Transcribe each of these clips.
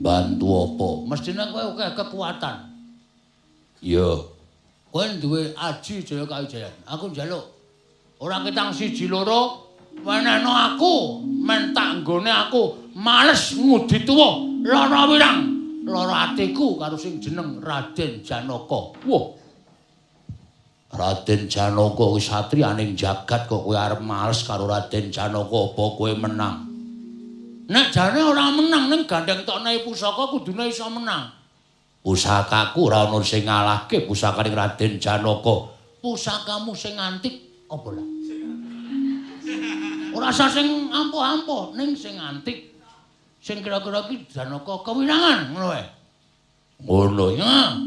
Bantu apa? Mestine kowe akeh kekuatan. Iya. Kowe duwe aji Jaya Kawijayan. Aku njaluk ora ketang siji loro wenehno aku, men tak nggone aku males ngudi tuwa, lara wirang, lara atiku karo sing jeneng Raden Janaka. Wah. Raden Janaka kuwi satriyaning jagat kok kowe arep males karo Raden Janaka apa kowe menang? Nek jane ora menang ning gandeng tokne pusaka kudune iso menang. Pusakaku ora ono sing ngalahke pusakaning Raden Janaka. Pusakamu sing antik apa lah? Ora usah sing ampuh-ampuh ning sing antik. Sing kira-kira iki Janaka kewirangan ngono wae. Ngono ya.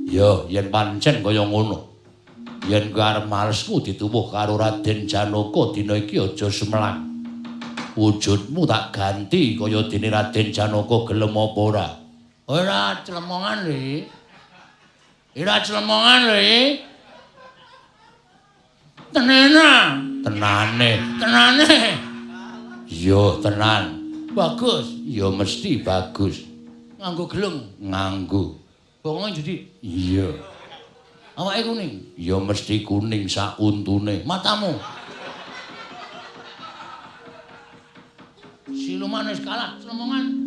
Ya yen pancen kaya ngono. Yen kowe arep malesku dituwuh karo Raden Janaka dina iki aja sumelang. Wujudmu tak ganti kaya dene Raden Janaka gelem apa ora? Ora clemongan lho. Ora clemongan lho. Tenanan, tenane, tenane. Iya, tenan. Bagus. Ya mesti bagus. Nganggo gelung, nganggo. Bonge jadi iya. Awake kuning. Ya mesti kuning sak untune. Matamu. Siluman wis kalah, clemongan.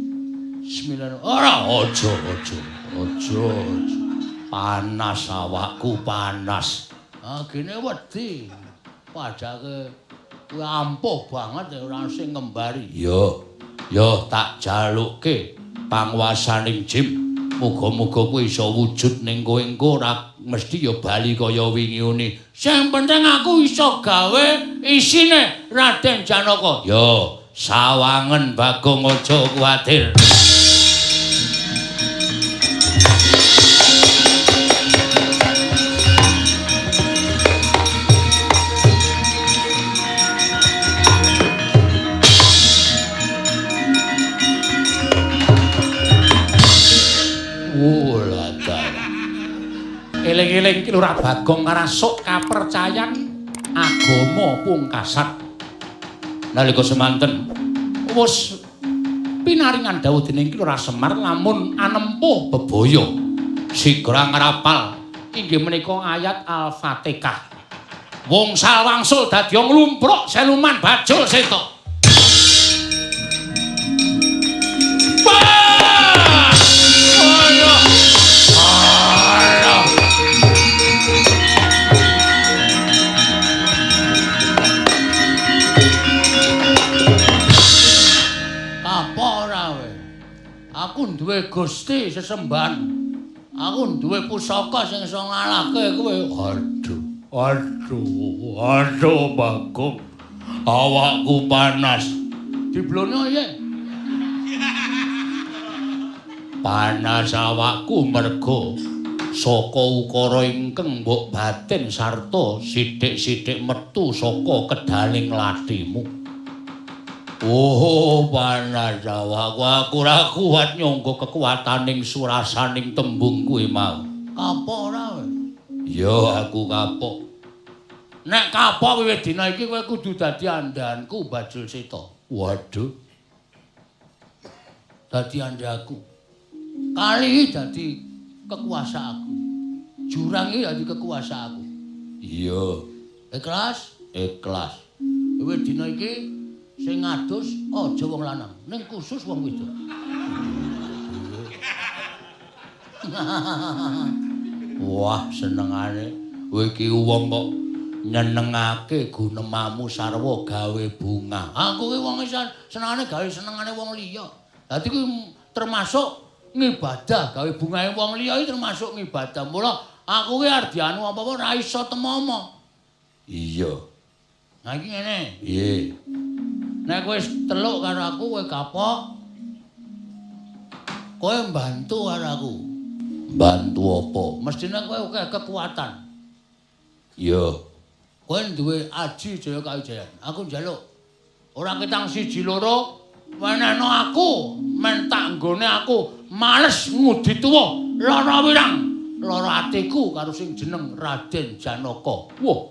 Bismillahirrahmanirrahim. Ora, aja, aja, aja. Panas awakku, panas. Ah, gene wedi. Padake kuwi ampuh banget ora sing ngembari. Yo, yo tak jalukke panguwasaning Jim. Muga-muga kuwi iso wujud ning kowe engko ora mesti ya bali kaya wingi uni. Sing penting aku iso gawe isine Raden Janaka. Yo, sawangen Bagong aja kuwatir. Eling-eling Ki Lurah Bagong ngrasuk kapercayan agama pungkasan. Nalika semanten wis pinaringan dawuh dening Ki Lurah Semar lamun anempuh bebaya sigra ngrapal inggih menika ayat Al-Fatihah. Wongsal wangsul dadi nglumpruk seluman bajul seta. Aku duwe Gusti sesembahan. Aku duwe pusaka sing iso ngalahke kowe. Aduh, aduh, aduh Bagong. Awakku panas. Diblono piye? Panas awakku mergo saka ukara ingkang mbok batin sarta sithik-sithik metu saka kedaling lathimu. Oh, panas awakku, aku ora kuat nyangga kekuataning surasaning tembung kuwi mau. Kapok ora kowe? Ya, aku kapok. Nek kapok wiwit dina iki kowe kudu dadi andhanku Bajul Seta. Waduh. Dadi andhaku. Kali dadi kekuasaanku. Jurang iki dadi kekuasaanku. Iya. Ikhlas? Ikhlas. Wiwit dina iki sing ngadus aja wong lanang, ning khusus wong wedok. Wah, senengane kowe iki wong kok nyenengake gunemamu sarwa gawe bunga. Aku ki wong senengane gawe senengane wong liya. Dadi kuwi termasuk ngibadah, gawe bungahe wong liya iki termasuk ngibadah. Mula aku ki arep dianu apa-apa ora iso temomo. Iya. Nah iki ngene. Piye? Nek kowe teluk karo aku kowe kapok. Kowe mbantu karo aku. Mbantu apa? Mestine kowe akeh kekuatan. Iya. Kowe duwe aji Jaya Kawijayan. Aku njaluk ora ketang siji loro wenehno aku, men tak nggone aku males ngudi tuwa, lara wirang, lara atiku karo sing jeneng Raden Janaka. Wah.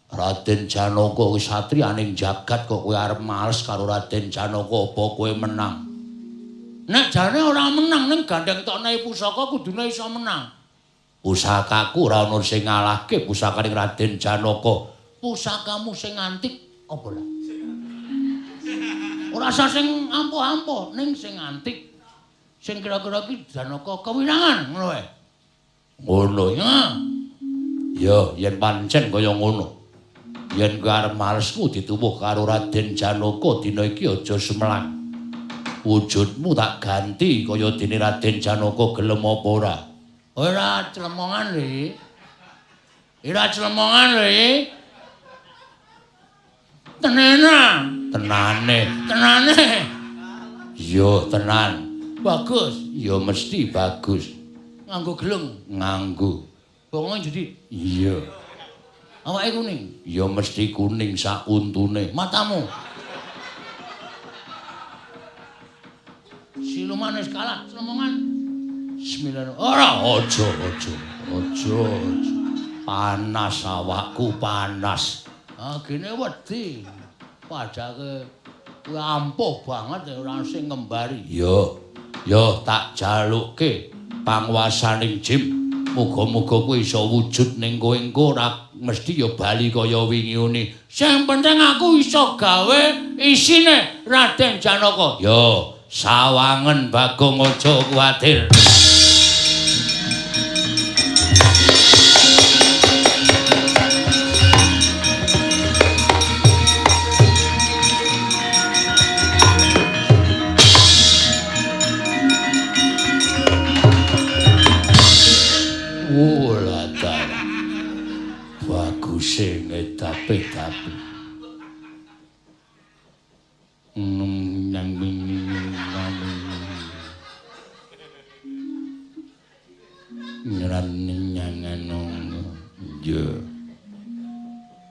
Raden Janaka kuwi satriyaning jagat kok kowe arep males karo Raden Janaka apa kowe menang? Nek jane ora menang ning gandeng tokne pusaka kudune iso menang. Pusakaku ora ono sing ngalahke pusakane Raden Janaka. Pusakamu sing antik apa lah? Ora usah sing ampuh-ampuh, ning sing antik. Sing kira-kira iki Janaka kewinangan ngono wae. Ngono ya. Ya, yen pancen kaya ngono. Yen kowe arep malesku dituwuh karo Raden Janaka dina iki aja sumelang. Wujudmu tak ganti kaya dene Raden Janaka gelem apa ora? Ora clemongan lho. Ora clemongan lho. Tenanan, tenane, tenane. Iya, tenan. Bagus. Ya mesti bagus. Nganggo gelung, nganggo. Bongo jadi iya. Awake kuning. Ya mesti kuning sak untune. Matamu. Siluman wis kalah, clemongan. Bismillahirrahmanirrahim. Ora, aja, aja, aja. Panas awakku, panas. Ah, gene wedi. Padake kuwi ampuh banget ora sing ngembari. Ya, ya tak jalukke panguwasaning Jim. Muga-muga kuwi iso wujud ning kowe engko ora mesti ya bali kaya wingi uni. Sing penting aku iso gawe isine Raden Janaka. Ya, sawangen Bagong aja kuwatir. Baguse ngedape-dape.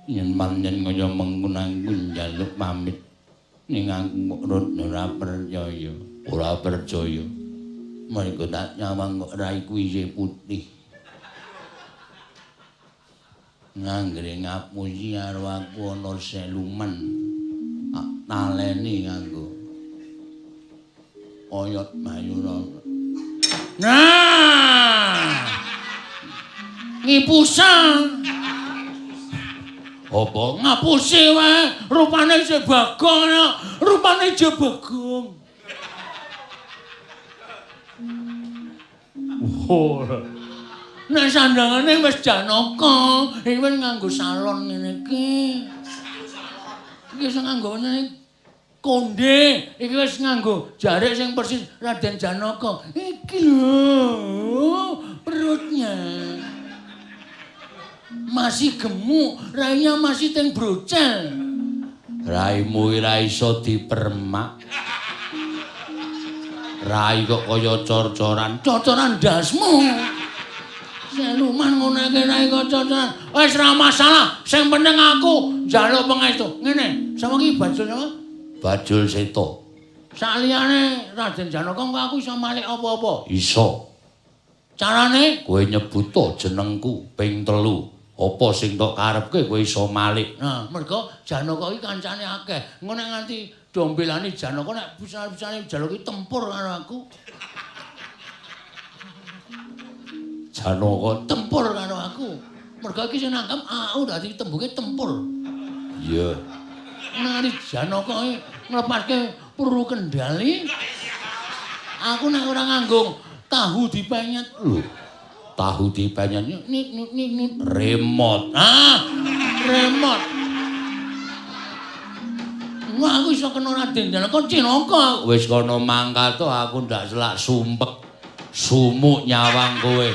Yen pancen kaya mengkono aku njaluk pamit ning aku ora percaya, ora percaya. Mergo tak nyawang kok raiku isih putih. Nganggere ngapusi karo aku ana seluman. Tak taleni nganggo oyot mayura. Nah! Ngipusan. Apa ngapusi wae? Rupane isih Bagong, rupane isih Bagong. Ora. Nek sandangane wis Janaka, iki wis nganggo salon ngene iki. Iki wis nganggo ngene konde, iki wis nganggo jarik sing persis Raden Janaka. Iki lho, perutnya masih gemuk, rainya masih teng brocel. Raimu ora iso dipermak. Rai kok kaya cor-coran, cor-coran ndasmu. Siluman ngono iki rai kok cor-coran. Wis ora masalah, sing penting aku njaluk pangestu. Ngene, sapa iki Bajul sapa? Bajul Seta. Saliyane Raden Janaka engko aku iso malik apa-apa? Iso. Carane kowe nyebut to jenengku ping 3. Apa sing tok karepke kowe iso malik. Nah, mergo Janaka iki kancane akeh. Engko nek nganti dombelane Janaka nek pisan-pisane Janaka iki tempur karo aku. Janaka tempur karo aku. Mergo iki sing nangkep aku dadi tembunge tempur. Iya. Nek nganti Janaka iki nglepaske peluru kendali, aku nek ora nganggo tahu dipenyet. Lho. Tahu dipenyet nit nit nit nit remote. Ah, remote. Wah, aku iso kena Raden Janaka cilaka. Wis kono mangkat to aku ndak selak sumpek. Sumuk nyawang kowe.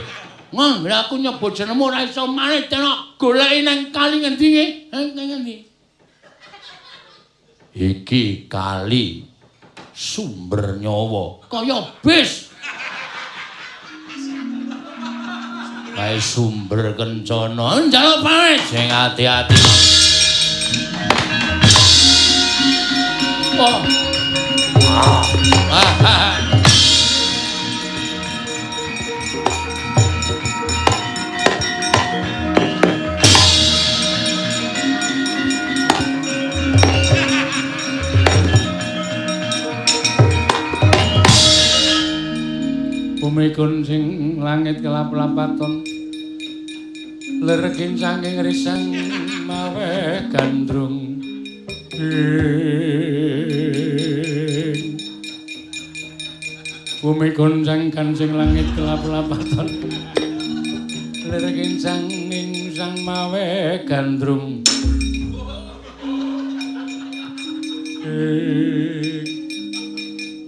Nggih, aku nyebut jenengmu ora iso maneh tenok goleki nang kali ngendi nggih? Nang ngendi? Iki kali sumber nyawa kaya bis. Kae sumber kencana njaluk pamit sing ati-ati. Oh. Ah. Bumi kuncing langit kelap-lapaton lergin saking risang mawe gandrung ing bumi goncang kancing langit kelap-lapaton lergin saking sang mawe gandrung ing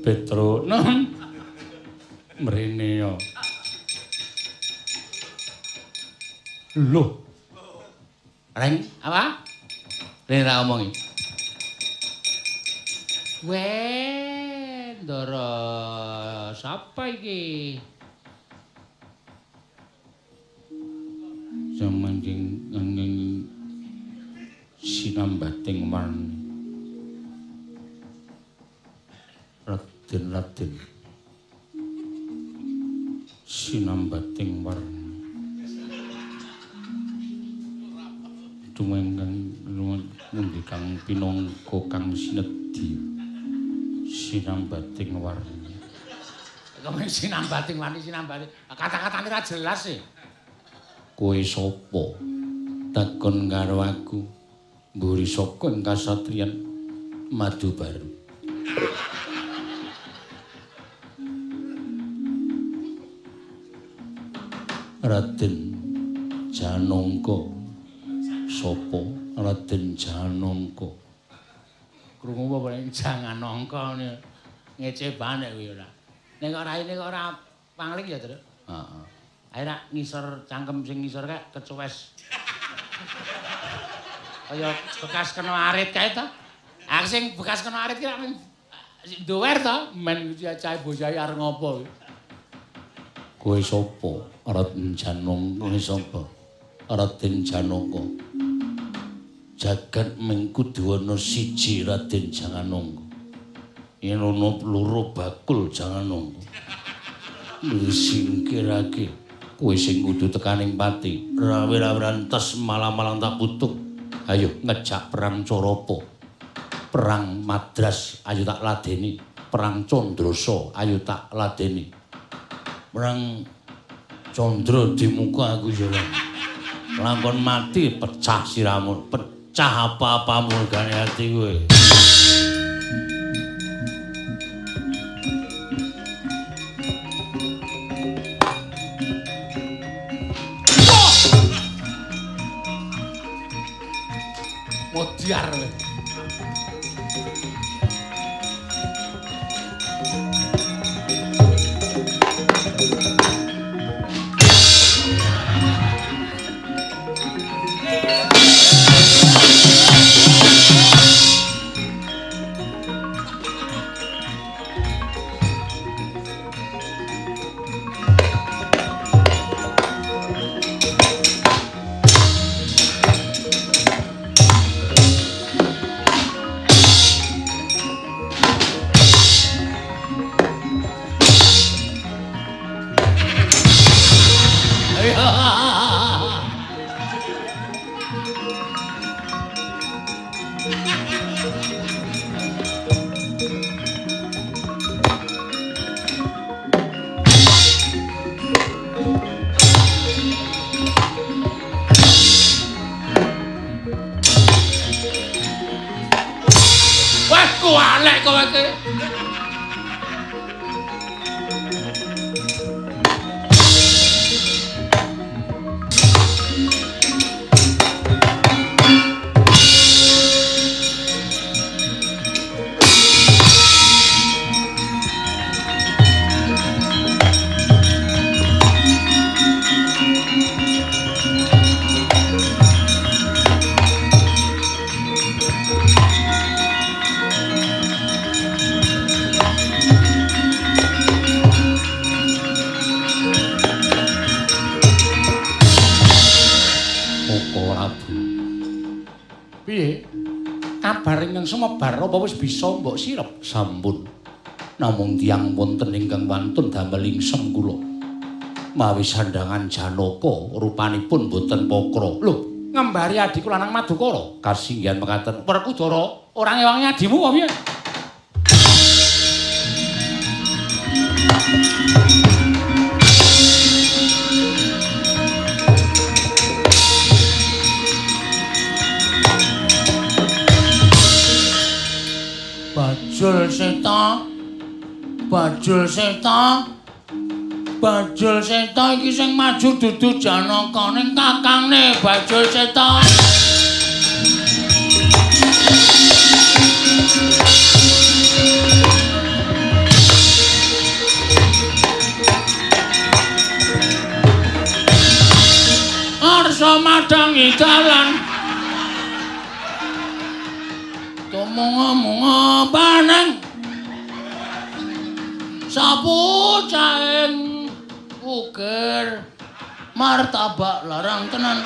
Petro non mrene yo. Loh. Reng, apa? Rene tak omongi. Weh, Ndara, sapa iki? Samanjing angin sinambating warni. Raden-raden sinambating warni. Tumengkang mundi kang pinangka kang sinedhi sinambating warni. Kok sinambating warni sinambating kata-katane ra jelas sih. Kowe sapa? Takon karo aku. Mburi saka ing kasatriyan Madubaru. Raden Janangka. Sapa Raden Janangka? Krungu apa ning Janganangka ngene. Ngece banek kuwi ora. Nek kok raine kok ora pangling ya, Tru? Heeh. Ae rak ngisor cangkem sing ngisor kae kecuwes. Kaya bekas kena arit kae to. Ah sing bekas kena arit ki rak nduwer to, men cahe bocah arep ngopo kuwi. Kowe sapa? Raden Janangka sapa? Raden Janaka. Jagat ming kudu ana siji Raden Janganangka. Yen ana loro bakul Janganangka. Singkirake kowe sing kudu tekaning pati. Rawe-rawe-rantes malang-malang tak putuk. Ayo ngejak perang Carapa. Perang Madras ayo tak ladeni. Perang Candrasa ayo tak ladeni. Perang Candra di muka aku ya. Langkon mati pecah siramu, pecah apa-apamu gane ati kowe. Modiar kowe. Wah, kualek kowe iki. Piye? Kabar ingkang sumebar apa wis bisa mbok sirep? Sampun. Namung tiyang wonten ingkang wantun damel ingsem kula. Mawi sandhangan Janaka rupanipun boten pokra. Lho, ngembari adhiku lanang Madukara. Kasinggihan mekaten. Werkudara ora ngewangi adhimu apa piye? Bajul Seta. Bajul Seta iki sing maju dudu Janaka ning kakangne Bajul Seta. Arsa madangi dalan. Tumunga-munga paneng. Sapu caing ukir martabak larang tenan.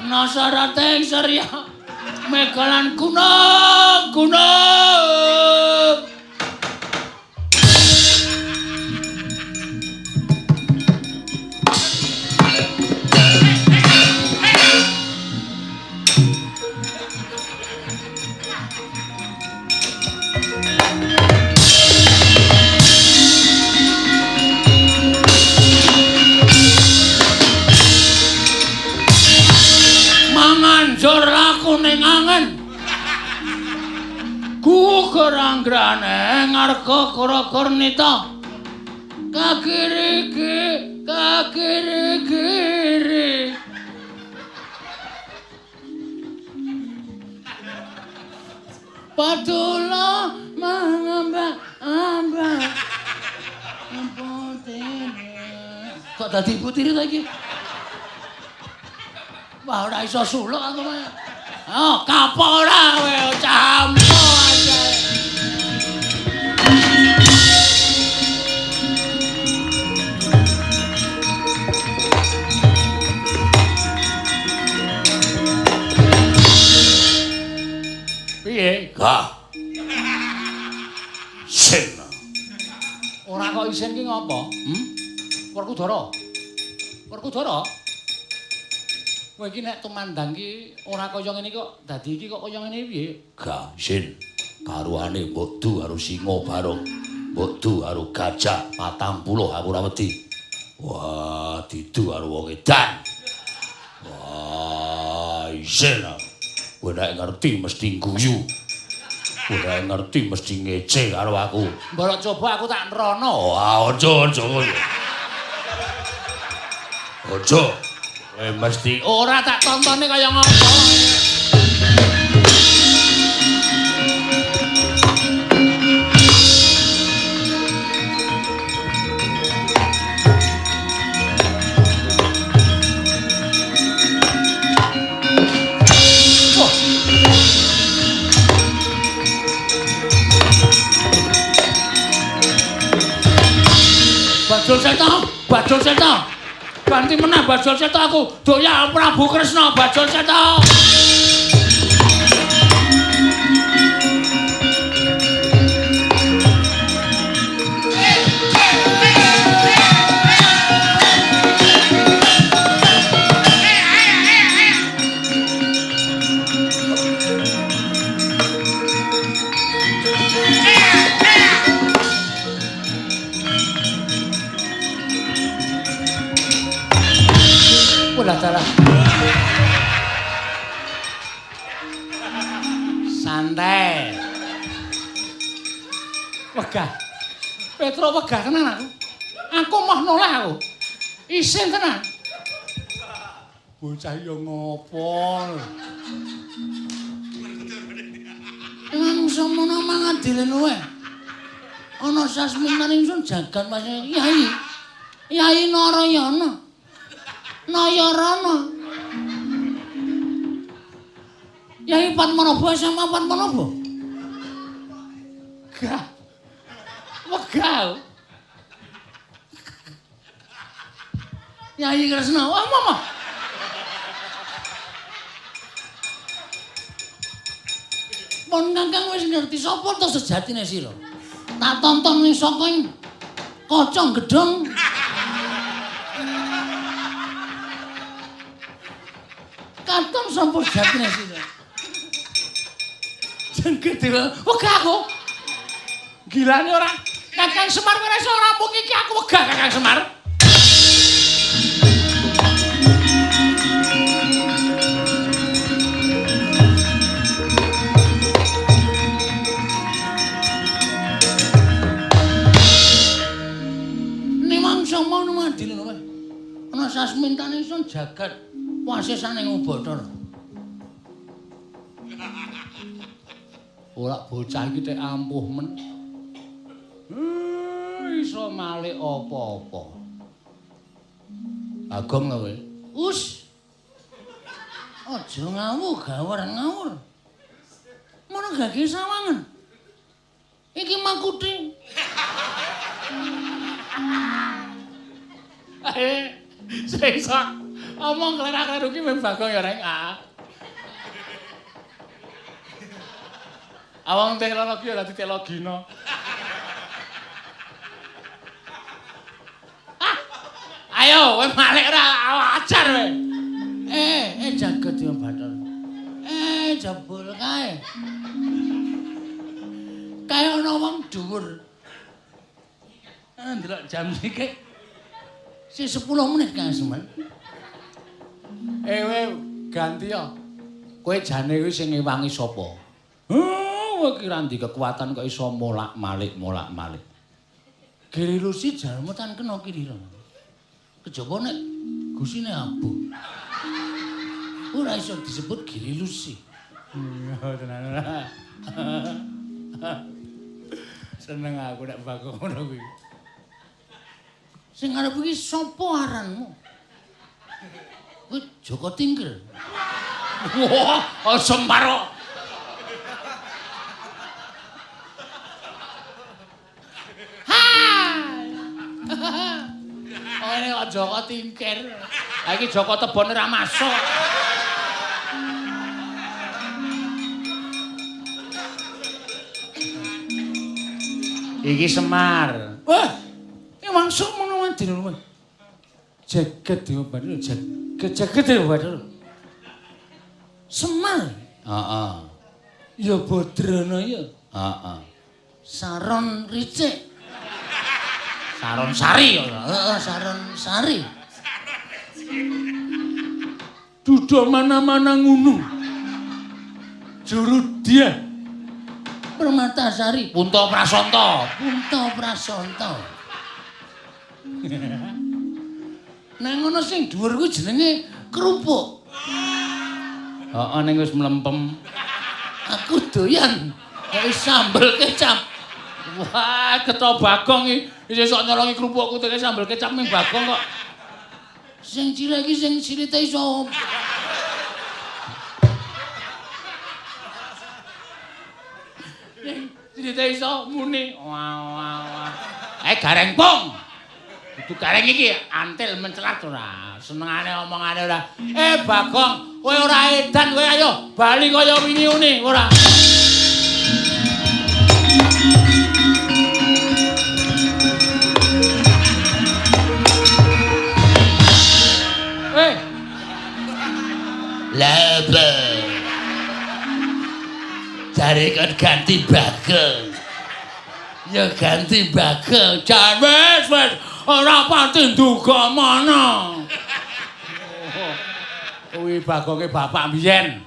Nasarating Surya megalan gunung gunung. Manganjur laku ning angen. Gugur anggrane ngarga kara-karnita. Kakiri-kiri, kakiri-kiri. Padula mangamba-amba. Kok dadi ibu tiri ta iki? Wah, ora iso suluk aku mah. Oh, kapok ora kowe campo aja. Piye? Gah. Sin. Ora kok isin ki ngopo? Hmm? Werkudara. Werkudara. Kowe iki nek tumandang ki ora kaya ngene kok dadi iki kok kaya ngene piye? Gah, isin. Karuane mbok du karo singa barong. Mbok du karo gajah 40 aku ora wedi. Wah, didu karo wong edan. Wah, isin. Kowe nek ngerti mesti guyu. Kowe nek ngerti mesti ngece karo aku. Mbok coba aku tak nrono. Wah, aja aja kowe. Aja. Kowe mesti ora tak tontone kaya ngopo. Bajul Seta, Bajul Seta. Ganti meneh Bajul Seta aku. Doya Prabu Kresna Bajul Seta. Salah. Santai. Wegah. Petro wegah tenan aku. Aku moh noleh aku. Isin tenan. Bocah yo ngopo. Manungsa mono mangan dilen luwe. Ana sasminan ingsun jagan mas Yai. Yai Narayana. Nayarana. Yai Padmanabha SMA Padmanabha. Gah. Wegah. Yai Kresna, wah mama. Pon kangkang wis ngerti sapa to sejatine sira. Tak tonton saka ing kaca gedhong. Katon sapa sejatine sira. Jengke dhewe wegah aku. Gilane ora. Kakang Semar ora iso rampung iki aku wegah Kakang Semar. Ana sasmintane ingsun jagat wasisaning Bathara. Ora bocah iki tek ampuh men. Iso malik apa-apa. Bagong lho kowe. Us. Aja ngawur gawar ngawur. Mono gage sawangan. Iki makuti. Sing omong klerak-kleru ki mung Bagong ya reng. Awang teknologi ora ditelogino. Ayo kowe malik ora ajar kowe. Jagat Dewa Bathara. Jebul kae. Kae ana wong dhuwur. Ndelok jam iki. Si 10 menit Kang Semen. Kowe ganti ya. Kowe jane kuwi sing ngewangi sapa? Kowe ki ra ndek kekuatan kok iso molak-malik molak-malik. Giri Lusi jalma tan kena kira. Kejaba nek gusine abuh. Ora iso disebut Giri Lusi. Tenan ora. Seneng aku nek Bagong ngono kuwi. Sing arep iki sapa aranmu? Kowe Joko Tingkir. Wah, Semar kok. Ha! Oh, ini kok Joko Tingkir. Ha iki Joko Tebon ora masuk. Iki Semar. Wah, iki langsung ngono wae dene. Jagat Dewa Bathara, jagat jagat Dewa Bathara. Semar. Heeh. Ya Badrana ya. Heeh. Saron Ricik. Saron Sari ya. Heeh, Saron Sari. Duda mana-mana ngunu. Juru dia. Permatasari, Punta Prasanta, Punta Prasanta. Nang ngono sing dhuwur kuwi jenenge kerupuk. Heeh, ning wis mlempem. Aku doyan kaya sambel kecap. Wah, getha Bagong iki isih sok nyolongi kerupukku teke sambel kecap ning Bagong kok. Sing cilik iki sing silite iso. Silite iso muni. Wah wah wah. Gareng pong. Kudu gareng iki antil mencelat ora. Senengane omongane ora. Bagong, kowe ora edan kowe ayo bali kaya wingi uni ora. Lha jare kon ganti Bagong. Ya ganti Bagong. Jan wis wis ora pati nduga mana. Kuwi Bagonge bapak mbiyen.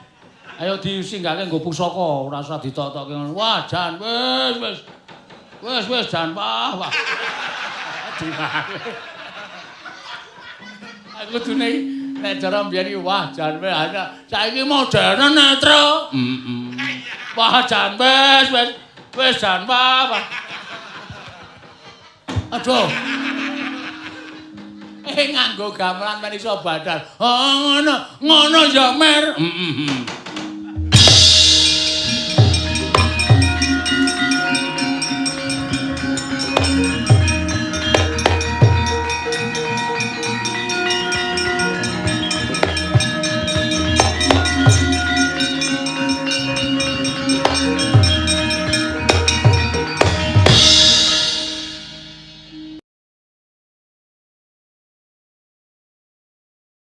Ayo disinggahke nggo pusaka, ora usah ditotoke ngono. Wah, jan wis wis. Wis wis jan wah wah. Dimane. Aku kudune nek cara mbiyen iki wah jan wis saiki modern netro. Heeh. Wah jan wis wis wis jan wah wah. Aduh. Nganggo gamelan men iso badal. Oh ngono, ngono ya Mer. Heeh.